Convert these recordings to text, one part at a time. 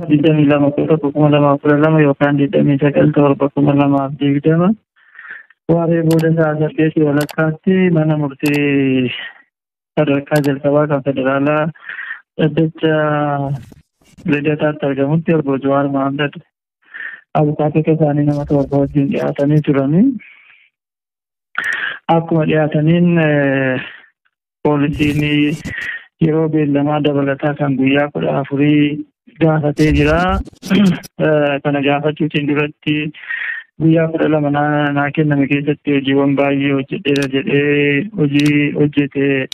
22 11 2012 yookaan 29 7 2020 waaree booda sa'a 8:15tti mana murtii sadarkaa jalqabaa kan federaalaa dhaddacha Lidataatti argamutti obbo Jawaar Mohaammed abukaatota isaanii nama 7 wajjin dhiyaatanii turanii. Akkuma dhiyaataniin poolisiin yeroo beellamaa dabalataa kan guyyaa 14 gaafatee jira. Kana gaafachuutiin duratti guyyaa 12 naa kenname keessatti hojiiwwan baay'ee hojjedheera jedhee hojii hojjete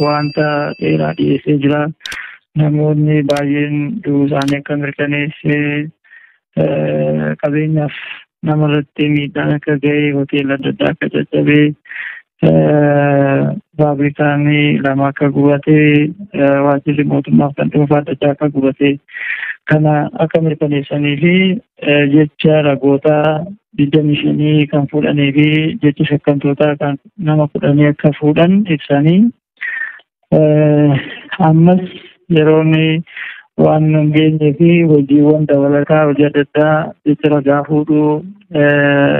wanta dheeraa dhiyeessee jira. Namoonni baay'een du'uu isaanii akka mirkaneessee, qabeenyaaf namarratti miidhaan akka ga'e, hoteela adda addaa akka caccabee, faabrikaan 2 akka gubatee, waajjirri mootummaaf kan dhuunfaa adda addaa akka gubatee kana akka mirkaneessanii fi jecha ragoota 25 kan fuudhanii fi jecha shakkamtootaa kan nama 10 akka fuudhan ibsanii, ammas yeroon waan hin geenyee fi hojiiwwan dabalataa hojii adda addaa jecha ragaa fuudhuu,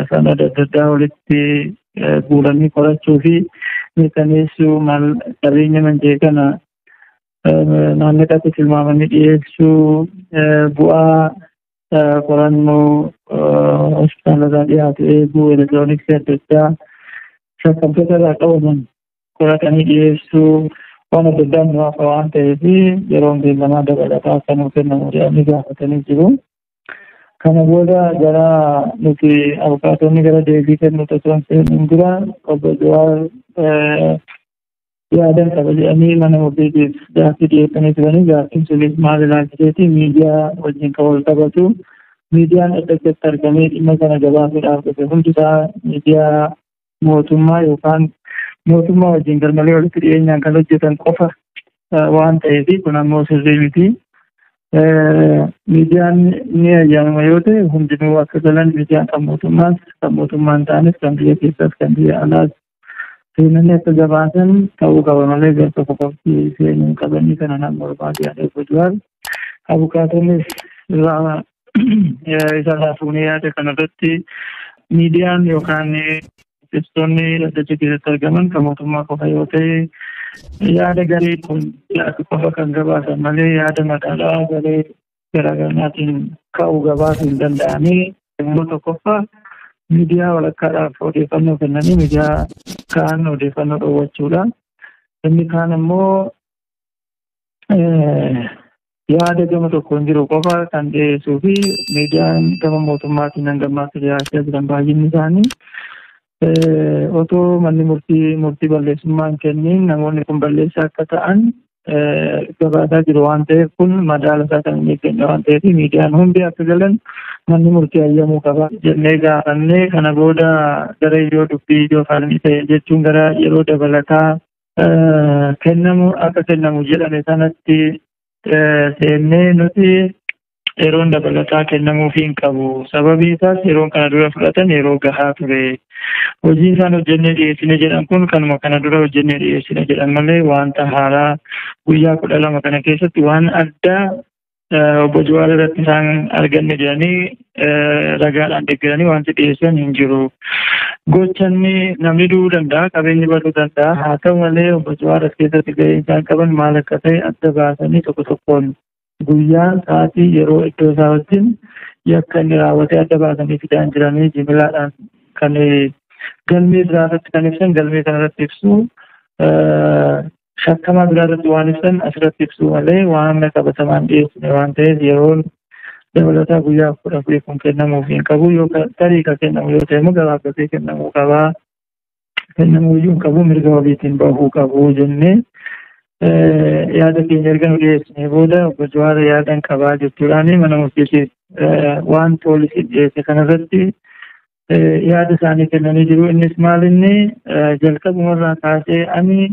sanada adda addaa walitti guuranii qorachuu fi mirkaneessuu, maal qabeenya manca'e kana maallaqatti tilmaamanii dhiyeessuu, bu'aa qorannoo hospitaalarraa dhiyaatu eeguu, elektirooniksii adda addaa shakkamtoota irraa qabaman qoratanii dhiyeessuu, waan adda addaan nu hafa waan ta'eef yeroon beellamaa dabalataa akka nuu kennamu jedhanii gaafatanii jiru. Kana booda gara nuti abukaatonni gara deebii kennu osoo hin seeniin dura obbo Jawaar yaadan qaba jedhanii mana murtiitiif gaaffii dhiyeessanii turanii. Gaaffiin sunis maal ilaalchiseeti? Miidiyaa wajjin kan wal qabatu. Miidiyaan addatti argamee dhimma kana gabaasuudhaaf dhufe hundisaa miidiyaa mootummaa yookaan mootummaa wajjin garmalee walitti dhiyeenyaan kan hojjetan qofa waan ta'eef kun ammoo sirrii miti. Miidiyaan ni ayyaamama yoo ta'e hundinuu akka galan, miidiyaan kan mootummaas kan mootummaa hin taanes, kan biyya keessaas kan biyya alaas seenanii akka gabaasan ta'uu qaba malee gar tokko qofti seenuu hin qabanii kana nama barbaade yaada obbo Jawaar. Abukaatoonnis irraa isarraa fuunee yaada kanarratti miidiyaan yookaan ibsoonni dhaddacha keessatti argaman kan mootummaa qofa yoo ta'e yaada garee kun dhiyaatu qofa kan gabaasan malee yaada madaalaa garee garaagaraatiin ka'uu gabaasuu hin danda'anii. Immoo tokkoffaa miidiyaa walakkaadhaaf odeeffannoo kennanii miidiyaa kaan odeeffannoo dhoowwachuudha. Inni kaan immoo yaada gama tokkoon jiru qofa kan dhiyeessuu fi miidiyaan gama mootummaatiin hanga ammaatti dhiyaachaa jiran baay'inni isaanii otoo manni murtii murtii balleessummaa hin kenniin namoonni kun balleessaa akka ta'an gabaasaa jiru waan ta'eef kun madaala isaa kan hin eegganne waan ta'eef miidiyaan hundi akka galan manni murtii hayyamuu qaba jennee gaafannee. Kana booda gara ijoo dubbii ijoo falmii ta'e jechuun gara yeroo dabalataa kennamu akka kennamu jedhame sanatti seennee nuti yeroon dabalataa kennamuufii hin qabu. Sababiin isaas yeroon kana dura fudhatan yeroo gahaa ture. Hojii isaan hojjennee dhiyeessine jedhan kun kanuma kana dura hojjennee dhiyeessine jedhan malee wanta haaraa guyyaa 12 kana keessatti waan addaa obbo Jawaar irratti isaan arganne jedhanii ragaadhaan deeggaranii wanti dhiyeessan hin jiru. Gochanni namni du'uu danda'a, qabeenyi baduu danda'a. Haa ta'u malee obbo Jawaar as keessatti gaheen isaan qaban maal akka ta'e adda baasanii tokko tokkoon guyyaa, sa'aatii, yeroo, iddoo isaa wajjin yakka inni raawwatee adda baasanii fidaan jiranii jimilaadhaan kan galmee biraa irratti kan ibsan galmee kana irratti ibsu, shakkamaa biraa irratti waan ibsan asirratti ibsu malee waan qabatamaan dhiyeessine waan ta'eef yeroon dabalataa guyyaa 14 kun kennamuuf hin qabu. Yoo tarii kan kennamu yoo ta'e immoo gabaabbatee kennamuu qabaa, kennamuu iyyuu hin qabu, mirga wabiitiin bahuu qabu jennee yaada keenya erga nu dhiyeessine booda obbo Jawaar yaadan qabaa jechuudhaan mana murtiitiif waan poolisiin dhiyeesse kanarratti yaada isaanii kennanii jiru. Innis maal inni jalqabumarraa kaasee ani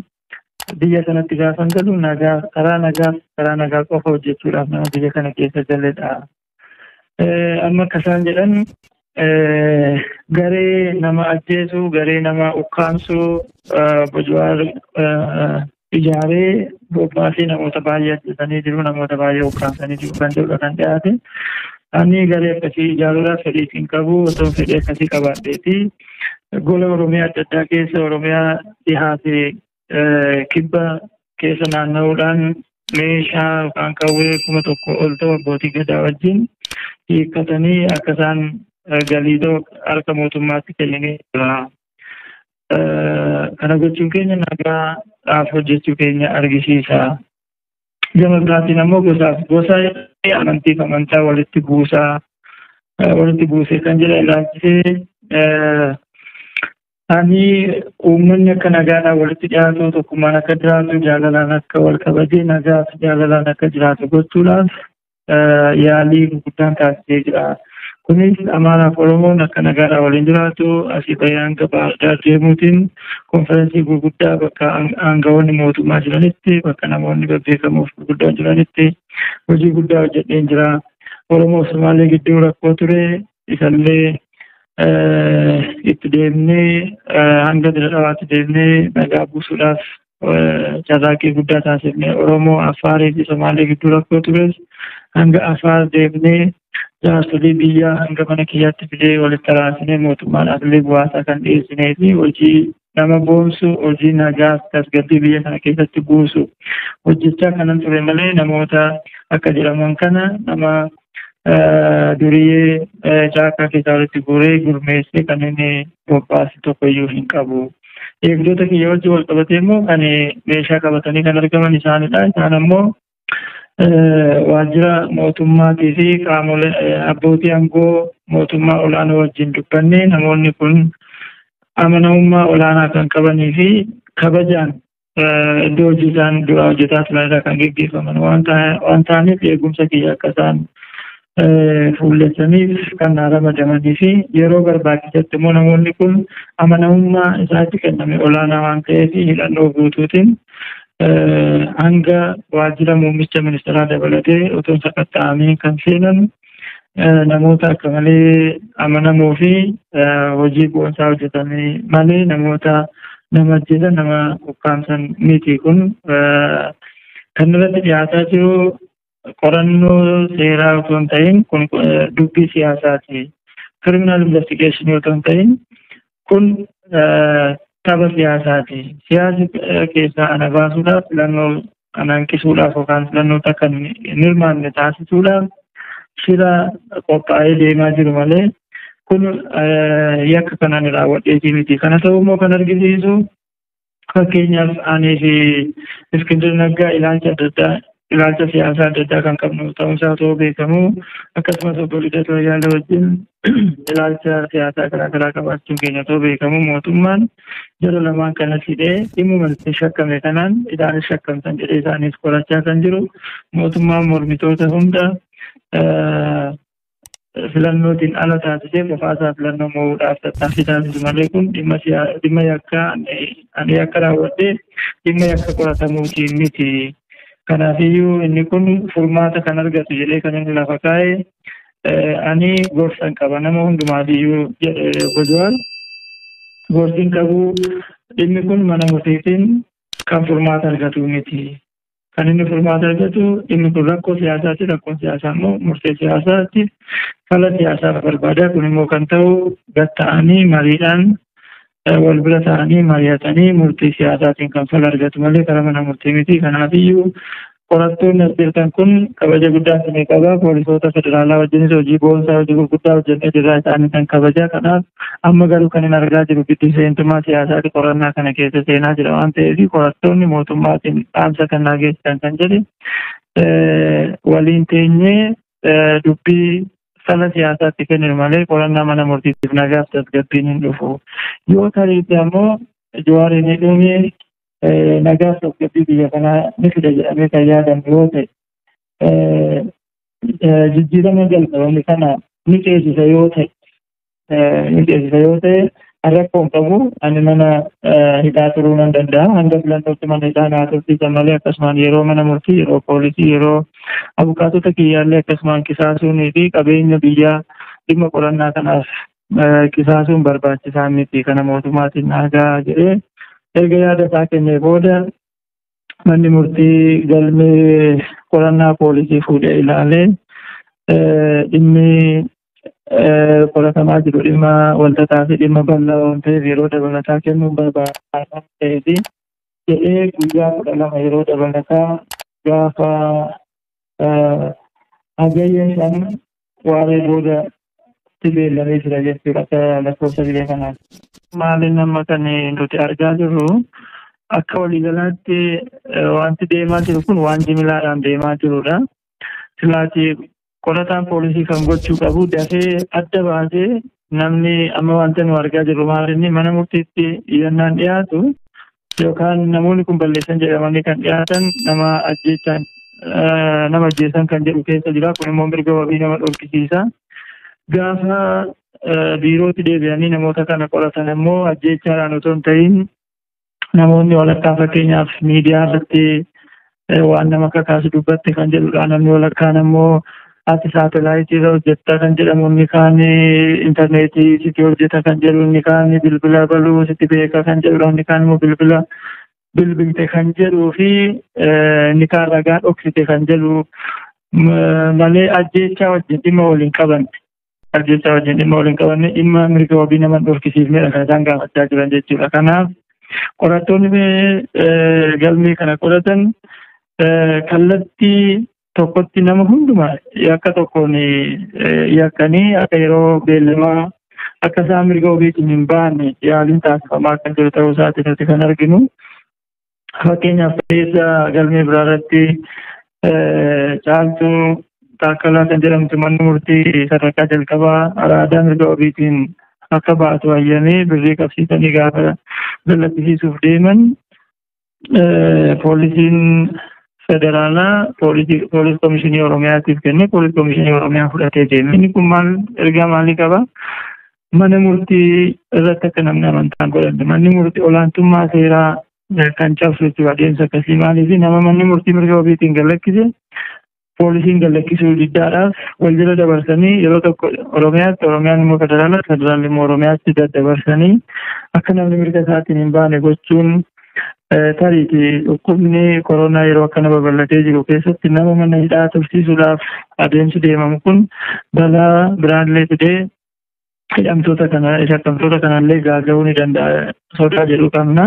biyya kanatti gaafan galu nagaa, karaa nagaaf karaa nagaa qofa hojjechuudhaaf nama biyya kana keessa galedha. Amma akka isaan jedhan garee nama ajjeesuu, garee nama ukkaamsuu obbo Jawaar ijaaree bobbaasee namoota baay'ee ajjeesanii jiru, namoota baay'ee ukkaamsanii jiru kan jedhudha kan dhiyaate. Ani garee akkasii ijaaruudhaaf fedhii hin qabu, otoo fedhii akkasii qabaadheeti. Gola Oromiyaa adda addaa keessa, Oromiyaa dhihaate kibba keessa naanna'uudhaan meeshaa yookaan qawwee 1000 ol ta'u abbootii gadaa wajjin hiikkatanii akka isaan galii ta'u harka mootummaatti kennanii jira. Kana gochuun keenya nagaadhaaf hojjechuu keenya argisiisa. Gama biraatiin ammoo gosaaf gosa, amantiif amantaa walitti buusaa walitti buusee kan jedhan ilaalchisee, ani uummanni akka nagaadhaan walitti dhiyaatu, tokkummaan akka jiraatu, jaalalaan akka wal kabajee nagaaf jaalalaan akka jiraatu gochuudhaaf yaalii guddaan taasisee jira. Kunis Amaaraaf Oromoon akka nagaadhaan waliin jiraatu asii bahee hanga Baahir Daar deemuutiin konferensii gurguddaa bakka aangawoonni mootummaa jiranitti, bakka namoonni bebbeekamoo gurguddaan jiranitti hojii guddaa hojjedheen jira. Oromoo fi Somaalee gidduu rakkoo ture isallee itti deemnee hanga Dirree Dhawaatti deemnee nagaa buusuudhaaf carraaqqii guddaa taasifne. Oromoo, Affaarii fi Somaalee gidduu rakkoo tures hanga Affaar deemnee jaarsolii biyyaa hanga mana kiyyaatti fidee walitti araarsinee mootummaadhaaf illee bu'aasaa kan dhiyeessinee fi hojii nama boonsu, hojii nagaa fi tasgabbii biyya kana keessatti buusu hojjechaa kanan ture malee, namoota akka jedhaman kana nama duriyyee caakkaa keessaa walitti guuree gurmeessee kan inni bobbaase tokko iyyuu hin qabu. Eegdota kiyya wajjin wal qabatee immoo kan meeshaa qabatanii kan argaman isaanidha. Isaan ammoo waajjira mootummaatii fi qaamolee abbootii aangoo mootummaa olaanoo wajjin dubbannee, namoonni kun amanamummaa olaanaa kan qabanii fi kabajaan iddoo hojii isaan dura hojjetaa turan irraa kan geggeeffaman waan ta'aniif, eegumsa kiyya akka isaan fuullessaniif kan ramadamanii fi yeroo barbaachisetti immoo namoonni kun amanamummaa isaatti kenname olaanaa waan ta'eef, hidhannoo guutuutiin hanga waajjira muummicha ministeeraa dabalatee otoo sakatta'amee kan seenan namoota akka malee amanamoo fi hojii boonsaa hojjetanii malee namoota nama ajjeesan, nama ukkaamsan miti. Kun kan irratti dhiyaataa jiru qorannoo seeraa otoo hin ta'in kun dubbii siyaasaati. Criminal investigation otoo hin ta'in kun tapha siyaasaati. Siyaasi keessaa ana baasuudhaaf, filannoo ana hanqisuudhaaf yookaan filannoo akka hin hirmaanne taasisuudhaaf shira qophaa'ee deemaa jiru malee kun yakka kanaan raawwadheetii miti. Kana ta'uu immoo kan argisiisu, fakkeenyaaf anii fi Iskindir Naggaa ilaalcha adda addaa, ilaalcha siyaasaa adda addaa kan qabnu ta'uunsaa otoo beekamu, akkasumas obbo Lidatuu Ayyaalew wajjin ilaalcha siyaasaa garaa garaa qabaachuun keenya otoo beekamu, mootummaan jara lamaan kanas hidhee dhimmuma itti shakkame kanaan isaanis shakkamtan jedhee isaanis qorachaa kan jiru, mootummaan mormitoota hunda filannootiin ala taasisee qofaasaa filannoo mo'uudhaaf tattaaffii taasisu malee kun dhimma yakkaa ani yakka raawwadhee dhimma yakka qoratamuutiin miti. Kanaafiyyuu inni kun furmaata kan argatu jedhee kan inni lafa kaa'e, ani gorsan qaba nama hundumaafiyyuu jedhe obbo Jawaar. Gorsiin qabu, dhimmi kun mana murtiitiin kan furmaata argatu miti. Kan inni furmaata argatu, dhimmi kun rakkoo siyaasaati. Rakkoon siyaasaa immoo murtee siyaasaati. Fala siyaasaa barbaada. Kun immoo kan ta'u gad ta'anii mariidhaan wal bira ta'anii mari'atanii murtii siyaasaatiin kan fala argatu malee karaa mana murtii miti. Kanaafiyyuu qorattoonni as jirtan kun kabaja guddaa isinii qaba. Poolisoota federaalaa wajjinis hojii boonsaa, hojii gurguddaa hojjennee jirraa, isaanii kan kabaja. Kanaaf amma garuu kan hin argaa jiru giddu seentummaa siyaasaati qorannaa kana keessa seenaa jira waan ta'eef, qorattoonni mootummaatiin dhaamsa kan naa geessisan kan jedhe, waliin teenyee dubbii fala siyaasaatti kenninu malee qorannaa mana murtiitiif nagaaf tasgabbiin hin dhufu. Yoo tariitti ammoo Jawaariin hidhuun nagaaf tasgabbii biyya kanaa ni fida jedhamee kan yaadamu yoo ta'e, jijjiirama jalqabame kana ni ceesisa yoo ta'e, rakkoon qabu, ani mana hidhaa turuu nan danda'a. Hanga filannootti mana hidhaa naa tursiisan malee akkasumaan yeroo mana murtii, yeroo poolisii, yeroo abukaatota kiyyaallee akkasumaan qisaasuunii fi qabeenya biyyaa dhimma qorannaa kanaaf qisaasuun barbaachisaa miti, kana mootummaatiin nagaa jedhee erga yaada isaa kennee booda Manni murtii galmee qorannaa poolisii fuudhee ilaalee dhimmi qoratamaa jiru dhimma walxaxaa fi dhimma bal'aa waan ta'eef yeroo dabalataa kennuun barbaachisaa ta'eef jedhee guyyaa 12 yeroo dabalataa gaafa Hagayya 5 waaree booda beellamee jira jechuudha akka lakkoofsa biyya kanaatti. Maaliin amma kan nuti argaa jirru akka waliigalaatti wanti deemaa jiru kun waan jimilaadhaan deemaa jirudha. Silaati qorataan poolisii kan gochuu qabu dafee adda baasee namni amma wanta nu argaa jirru maalinni mana murtiitti iyyannaan dhiyaatu yookaan namoonni kun balleessan jedhamanii kan dhiyaatan nama ajjeechaan nama ajjeessan kan jedhu keessa jira. Kun immoo mirga wabii nama dhorkisiisa. Gaafa biirootti deebi'anii namoota kana qoratan immoo ajjeechaadhaan otoo hin ta'in namoonni walakkaa fakkeenyaaf miidiyaa irratti waan nama kakaasu dubbatte kan jedhudha. Namni walakkaan immoo ati saatelaayitii irra hojjetta kan jedhamu, inni kaan intarneetii sitti hojjeta kan jedhu, inni kaan bilbila baluu sitti beeka kan jedhudha, inni kaan immoo bilbila bilbilte kan jedhuu fi inni kaan ragaa dhoksite kan jedhu malee ajjeechaa wajjin dhimma waliin qabanne. Ajjeechaa wajjin dhimma waliin qabanne dhimma mirga wabii nama dhorkisiifnedha kan isaan gaafachaa jiran jechuudha. Kanaaf qorattoonni galmee kana qoratan kallattii tokkotti nama hundumaa yakka tokkoon yakkanii akka yeroo beellamaa akka isaan mirga wabiitiin hin baane yaaliin taasifamaa kan jiru ta'uu isaati nuti kan arginu. Fakkeenyaaf keessa galmee biraa irratti Caaltuu Taakkalaa kan jedhamtu manni murtii sadarkaa jalqabaa Araadaa mirga wabiitiin akka baatu hayyamee birrii qabsiisanii gaafa gallattisiisuuf deeman poolisiin federaalaa poolis komishinii Oromiyaatiif kenne, poolis komishinii Oromiyaa fudhatee deeme. Inni kun maal ergaa maalii qaba? Mana murtii irratti akka namni amantaan godhanne, manni murtii olaantummaa seeraa kan cabsu jechuudha adeemsa akkasii. Maaliif nama manni murtii mirga wabiitiin gallakkise poolisiin gallakkisuu diddaadhaaf wal jala dabarsanii yeroo tokko Oromiyaatti, Oromiyaan immoo federaalatti, federaalli immoo Oromiyaatti daddabarsanii akka namni mirga isaatiin hin baane gochuun tariiti dhukkubni koronaa yeroo akkana babal'atee jiru keessatti nama mana hidhaa tursiisuudhaaf adeemsi deemamu kun balaa biraallee fidee hidhamtoota kana shakkamtoota kanallee gaaga'uu ni danda'a sodaa jedhu qabna.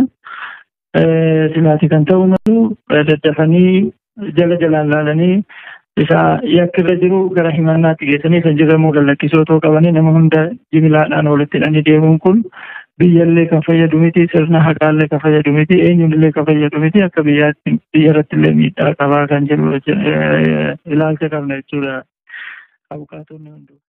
Silaati kan ta'u malu daddafanii jala jalaan laalanii isa yakka irra jiru gara himannaatti geessanii kan jirramuu gallakkisoo otoo qabanii nama hunda jimilaadhaan walitti hidhanii deemuun kun biyyallee kan fayyadu miti, sirna haqaallee kan fayyadu miti, eenyullee kan fayyadu miti, akka biyyaatti biyya irratti illee miidhaa qabaa kan jedhu ilaalcha qabna jechuudha. Abukaatonni hunduu.